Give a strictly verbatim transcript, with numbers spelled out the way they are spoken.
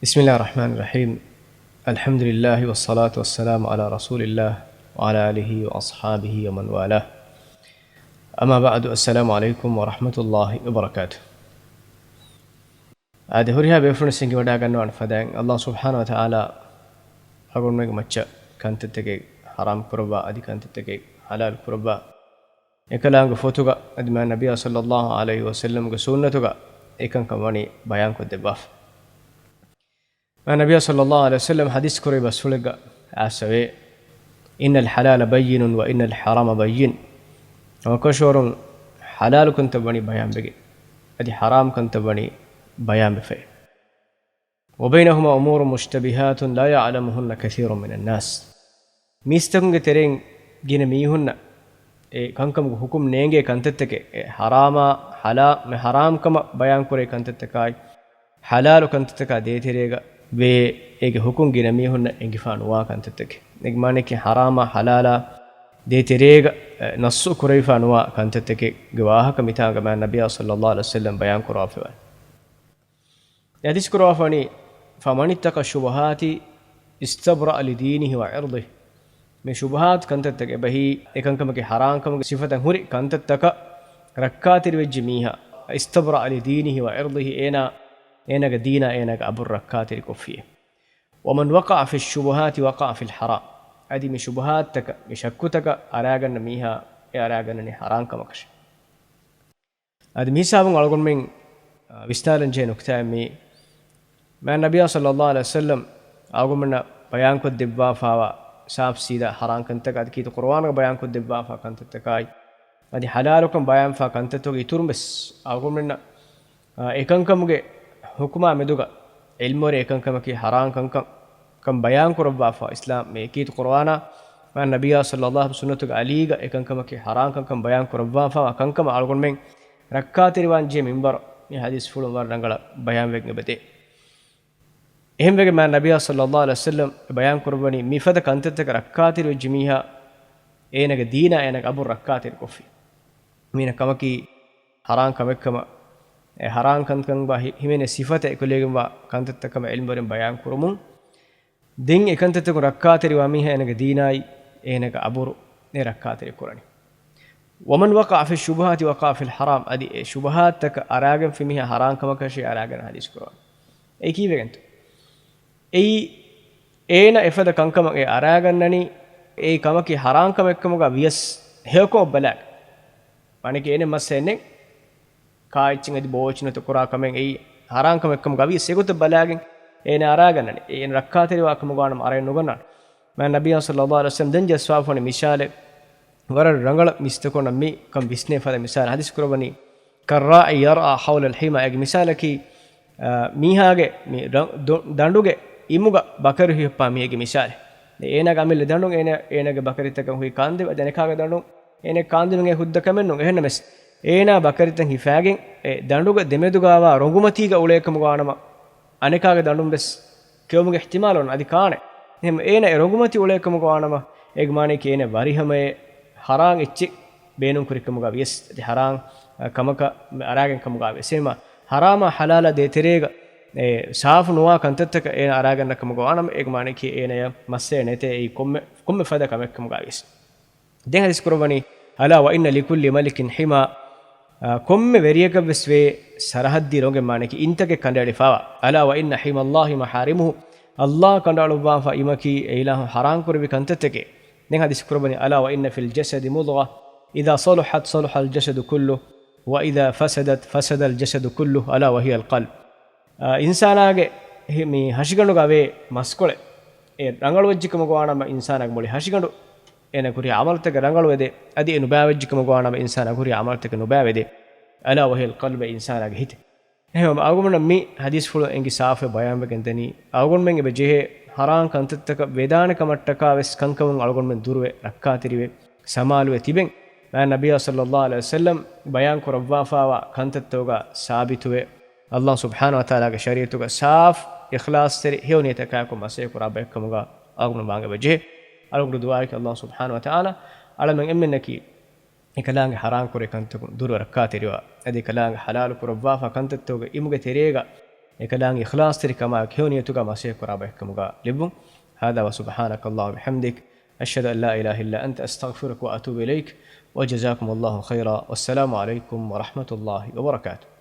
بسم الله الرحمن الرحيم. الحمد لله والصلاة والسلام على رسول الله وعلى آله وأصحابه ومن والاه. أما بعد، السلام عليكم ورحمة الله وبركاته. އާދެ، ހުރިހާ ބޭފުޅުން ސިނގިވަޑާގަންނަވާނެ ފަދައިން، އަލްލާހު ސުބްޙާނަހު ވަތަޢާލާ އަޅުގަނޑުމެންގެ މައްޗަށް ކަންތައްތަކެއް ޙަރާމް ކުރައްވާ، އަދި ކަންތައްތަކެއް ޙަލާލު ކުރައްވާ، އެކަލާނގެ ފޮތުގަ އަދި މާ ނަބިޔާ ޞައްލައްލާހު ޢަލައިހި ވަސައްލަމްގެ ސުންނަތުގަ އެކަންކަން ވަނީ ބަޔާންކޮށްދެއްވާފަ. މާ ނަބިޔާ ޞައްލައްލާހު ޢަލައިހި ވަސައްލަމް ޙަދީޘް ކުރެއްވި ބަސްފުޅެއްގަ އައިސްފަވޭ، إن الحلال بيّن وإن الحرام بيّن. އަޅުކަށަވަރުން ޙަލާލު ކަންތައް ވަނީ ބަޔާންވެގެން، އަދި ޙަރާމް ކަންތައް ވަނީ ބަޔާންވެފައި. وبينهما أمور مشتبهات لا يعلمهن كثير من الناس. މީސްތަކުންގެ ތެރެއިން ގިނަ މީހުންނަށް އެ ކަންކަމުގެ ޙުކުމް ނޭނގޭ ކަންތައްތަކެއް، އެ ޙަރާމާ ޙަލާ-، މެ ޙަރާމްކަމަށް ބަޔާންކުރޭ ކަންތައްތަކާއި، ޙަލާލު ކަންތައްތަކާ ދޭތެރޭގަ ވޭ އޭގެ ޙުކުމް ގިނަ މީހުންނަށް އެނގިފާ ނުވާ ކަންތައްތަކެއް. އޭގެ މާނައަކީ ޙަރާމާ ޙަލާލާ ދޭތެރޭގަ، އެ، ނައްޞު ކުރެވިފާ ނުވާ ކަންތައްތަކެއްގެ ވާހަކަ މިތާނގަ މާ ނަބިޔާ ޞައްލައްލާހު ޢަލައިހި ވަސައްލަމް ބަޔާން ކުރައްވާފައިވާނެ. ޙަދީޘް ކުރައްވާފަވަނީ، فمن اتقى الشبهات استبرأ لدينه وعرضه. މި ޝުބުހާތު ކަންތައްތަކަށް އެބަހީ، އެކަންކަމަކީ ޙަރާމްކަމުގެ ސިފަތައް ހުރި ކަންތައްތަކަށް ރައްކާތެރިވެއްޖެ މީހާ، استبرأ لدينه وعرضه، އޭނާ، އޭނާގެ ދީނާ އޭނާގެ އަބުރު ރައްކާތެރިކޮށްފިއޭ. ومن وقع في الشبهات وقع في الحرام. އަދި މި ޝުބުހާތުތަކަށް، މި ޝައްކުތަކަށް އަރާގަންނަ މީހާ، އެ އަރާގަންނަނީ ޙަރާމް ކަމަކަށެ. އަދި މިހިސާބުން އަޅުގަނޑުމެން، އާ، ވިސްނާލަން ޖެހޭ ނުކުތާއެއް މީ، މާ ނަބިޔާ ޞައްލައްލާހު ޢަލައިހި ވަސައްލަމް އަޅުގަނޑުމެންނަށް ބަޔާންކޮށްދެއްވާފާވާ ސާފް ސީދާ ޙަރާމް ކަންތައް، އަދި ކީރިތި ޤުރުއާނުގަ ބަޔާންކޮށްދެއްވާފާ ކަންތައްތަކާއި، އަދި ޙަލާލުކަން ބަޔާންފާ ކަންތައްތަކުގެ އިތުރުން ވެސް އަޅުގަނޑުމެންނަށް، އާ، އެކަންކަމުގެ ޙުކުމާ މެދުގަ ޢިލްމުވެރި އެކަންކަމަކީ ޙަރާމް ކަންކަން ކަން ބަޔާން ކުރައްވާފަ އިސްލާމް މި އެކީތު ޤުރުއާނާ މާ ނަބިޔާ ޞައްލައްލާހު ޢަލައިހި ވަސައްލަމް ސުންނަތުގެ އަލީގަ އެކަންކަމަކީ ޙަރާމް ކަންކަން ބަޔާން ކުރައްވާފަ ކަންކަމަށް އަޅުގަނޑުމެން ރައްކާތެރިވާން ޖެހޭ މިންވަރު މި ޙަދީޘްފުޅުން ވަރަށް ރަނގަޅަށް ބަޔާންވެގެން އެބަދޭ. އެހެންވެގެން މާ ނަބިޔާ ޞައްލައްލާހު ޢަލައިހި ވަސައްލަމް ބަޔާން ކުރައްވަނީ މިފަދަ ކަންތައްތަކަށް ރައްކާތެރިވެއްޖެ މީހާ އޭނަގެ ދީނާ އޭނަގެ އަބުރު ރައްކާތެރިކޮށްފި. މީނަ ކަމަކީ ޙަރާމް ކަމެއްކަމަށް، އެ ޙަރާމް ކަންކަން ބާ ހި-، ހިމެނޭ ސިފަތައް އެކުލެވިގެންވާ ކަންތައްތައް ކަމަށް ޢިލްމުވެރިން ބަޔާން ކުރުމުން، ދެން އެކަންތައްތަކުން ރައްކާތެރިވާ މީހާ އޭނަގެ ދީނާއި އޭނަގެ އަބުރު އެ ރައްކާތެރި ކުރަނީ. ومن وقع في الشبهات وقع في الحرام. އަދި އެ ޝުބުހާތްތަކަށް އަރާގެންފި މީހާ ޙަރާމް ކަމަކަށޭ އަރާގަން ޙަދީޘް ކުރައްވަނީ. އެއީ ކީއްވެގެންތޯ؟ އެއީ އޭނަ އެފަދަ ކަންކަމަށް އެ އަރާގަންނަނީ، އެއީ ކަމަކީ ޙަރާމް ކަމެއްކަމުގަ ވިޔަސް ހެޔޮކޮށް ބަލާ. މާނައަކީ އޭނަ މައްސަ އެންނެ ކާއެއްޗެއް އަދި ބޯއެއްޗެއް ނުތަ ކުރާ ކަމެއް އެއީ ޙަރާމް ކަމެއްކަމުގަ ވިޔަސް އެގޮތަށް ބަލާގެން އޭނަ އަރާގަންނަނީ. އޭނަ ރައްކާތެރިވާ ކަމުގަ ވާނަމަ އަރައެއް ނުގަންނާނެ. މާ ނަބިޔާ ޞައްލައްލާހު ޢަލައިހި ވަސައްލަމް ދެން ޖައްސާފަވަނީ މިސާލެއް. ވަރަށް ރަނގަޅަށް މީސްތަކުންނަށް މި ކަން ވިސްނޭ ފަދަ މިސާލެއް ޙަދީޘް ކުރައްވަނީ، كالراعي يرعى حول الحمى. އޭގެ މިސާލަކީ، އާ، މީހާގެ މި ރަ-، ދޮ-، ދަނޑުގެ އިމުގަ ބަކަރި ހިފްޕާ މީހެއްގެ މިސާލެއް. އޭނާގެ އަމިއްލަ ދަނޑުން އޭނަ، އޭނާގެ ބަކަރިތަކަށް ހުރީ ކާންދެވި، އަދި އަނެކާގެ ދަނޑުން އޭނަ ކާންދެވިން އެ ހުއްދަ ކަމެއް ނޫން. އެހެންނަމެސް، އޭނާ ބަކަރިތައް ހިފާގެން އެ ދަނޑުގެ ދެމެދުގާވާ ރޮނގުމަތީގަ އުޅޭކަމުގަ ވާނަމަ، އަނެކާގެ ދަނޑުން ވެސް ކެއުމުގެ އިޙްތިމާލު އޮންނަ އަދި ކާނެ. އެހެން އޭނަ އެ ރޮނގުމަތި އުޅޭކަމުގަ ވާނަމަ، އޭގެ މާނައަކީ އޭނަ ވަރިހަމަޔަށް ޙަރާން އެއްޗެއް ބޭނުންކުރިކަމުގަ ވިޔަސް، އަދި ޙަރާން، އަ، ކަމަކަށް އަރާގެން ކަމުގަ ވިޔަސް. އެހެންމަ ޙަރާމާ ޙަލާލާ ދޭތެރޭގަ އެ ސާފު ނުވާ ކަންތައްތަކަށް އޭނަ އަރާގަންނަ ކަމުގަ ވާނަމަ، އޭގެ މާނައަކީ އޭނަޔަށް މައްސަލަ ނެތޭ އެއީ ކޮންމެ، ކޮންމެ ފަދަ ކަމެއްކަމުގަ ވިޔަސް. ދެން ޙަދީޘް ކުރައްވަނީ، ألا وإن لكل ملك حمى، އާ، ކޮންމެ ވެރިޔަކަށް ވެސް ވޭ ސަރަޙައްދީ ރޮނގެއް މާނައަކީ އިންތަކެއް ކަނޑައެޅިފައިވާ. ألا وإن حمى الله محارمه، ﷲ ކަނޑައަޅުއްވާފަ އިމަކީ އެ އިލާހު ޙަރާން ކުރެއްވި ކަންތައްތަކެއް. ދެން ޙަދީޘް ކުރައްވަނީ، ألا وإن في الجسد مضغة إذا صلحت صلح الجسد كله وإذا فسدت فسد الجسد كله ألا وهي القلب. އާ، އިންސާނާގެ ހި-، މި ހަށިގަނޑުގަ ވޭ މަސްކޮޅެއް އެ ރަނގަޅުވެއްޖެ ކަމުގަ ވާނަމަ އިންސާނާގެ މުޅި ހަށިގަނޑު އޭނަ ކުރި ޢަމަލުތަކެއް ރަނގަޅުވެދޭ، އަދި އެ ނުބާވެއްޖެ ކަމުގަ ވާނަމަ އިންސާނާ ކުރި ޢަމަލުތަކެއް ނުބާވެދޭ. ألا وهي القلب، އިންސާނާގެ ހިތެއް. އެހެންވީމަ އަޅުގަނޑަށް މި ޙަދީޘްފުޅު އެނގި ސާފު ބަޔާންވެގެން ދަނީ، އަޅުގަނޑުމެން އެބަ ޖެހޭ ޙަރާން ކަންތައްތަކަށް ވެދާނެ ކަމަށްޓަކާ ވެސް ކަންކަމުން އަޅުގަނޑުމެން ދުރުވެ، ރައްކާތެރިވެ، ސަމާލުވެ ތިބެން. މާ ނަބިއްޔާ ޞައްލައްލާހު ޢަލައިހި ވަސައްލަމް ބަޔާން ކުރައްވާފާވާ ކަންތައްތަކުގަ ސާބިތުވެ، ﷲ ސުބްޙާނަހު ވަތަޢާލާގެ ޝަރީޢަތުގަ ސާފު އިޚްލާޞްތެރި ހެޔޮ ނިޔަތަކާއެކު މަސައްކަތް ކުރާ ބައެއްކަމުގަ އަޅުގަނޑު ވާން އެބަ ޖެހޭ. އަޅުގަނޑު ދުޢާއަކީ ﷲ ސުބްޙާނަހު ވަތަޢާލާ އަޅަމެން އެންމެންނަކީ އެކަލާނގެ ޙަރާން ކުރޭ ކަންތަކުން ދުރުވެ ރައްކާތެރިވާ، އަދި އެކަލާނގެ ޙަލާލު ކުރައްވާފާ ކަންތައްތަކުގެ އިމުގެ ތެރޭގަ އެކަލާނގެ އިޚްލާޞްތެރިކަމާއެކު ހެޔޮ ނިޔަތުގަ މަސައްކަތް ކުރާ ބައެއްކަމުގަ ލިބުން. هذا وسبحانك اللهم وبحمدك، أشهد أن لا إله إلا أنت، أستغفرك وأتوب إليك، وجزاكم الله خيرا، والسلام عليكم ورحمة الله وبركاته.